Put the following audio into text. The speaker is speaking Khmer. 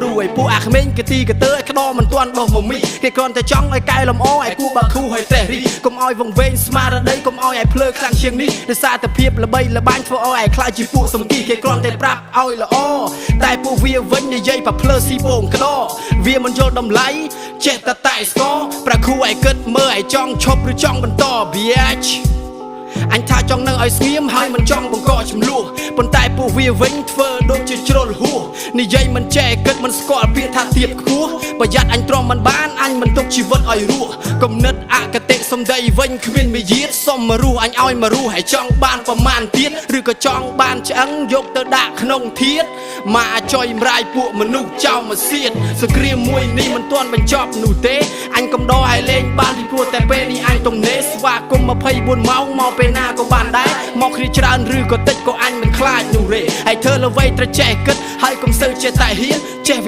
រួយពួកអាក្មេងកទីកទើឲ្យក្តមិនទាន់ដោះមមីគេគ្រាន់តែចង់ឲ្យកែលំអឲ្យគូបាខូឲ្យត្រេះរីកុំឲ្យវង្វេងស្មារតីកុំឲ្យឲ្យភ្លើខ្លាំងជាងនេះដោយសារតែភាពល្បីល្បាញធ្វើឲ្យឲ្យខ្លាចជាពួកសំគីគេគ្រាន់តែប្រាប់ឲ្យល្អតែពួកវាវិញនិយាយប្រភ្លើស៊ីពងក្តវាមិនយល់តម្លៃចេះតែតែស្កប្រាខូឲ្យគិតមើលឲ្យចង់ឈប់ឬចង់បន្ត bitch អញថាចង់នៅឲ្យស្ងៀមហើយមិនចង់បង្កចំនួនប៉ុន្តែពួកវាវិញធ្វើដូចជាជ្រុលហួសនិយាយមិនចេះគិតមិនស្គាល់ពាក្យថាទៀបខ្ពស់ប្រយ័ត្នអញទ្រាំមិនបានអញមិនទុកជីវិតឲ្យរស់គំនិតអកតេសំដីវិញគ្មានមាយាទសុំមករស់អញឲ្យមករស់ហើយចង់បានប្រមាណទៀតឬក៏ចង់បានឆ្អឹងយកទៅដាក់ក្នុងធាតមកអាចុយម្រាយពួកមនុស្សចោលមកសៀតសង្គ្រាមមួយនេះមិនទាន់បញ្ចប់នោះទេអញកំដរឲ្យលេងបានពីព្រោះតែពេលនេះអញទំនេរស្វាគមន៍24ម៉ោងមកពេលណាក៏បានដែរមកគ្នាច្រើនឬក៏តិចក៏អញមិនខ្លាចនោះទេហើយធ្វើល្វីត្រូវចេះគិតហើយកុំសូវចេះតែហ៊ានចេះ។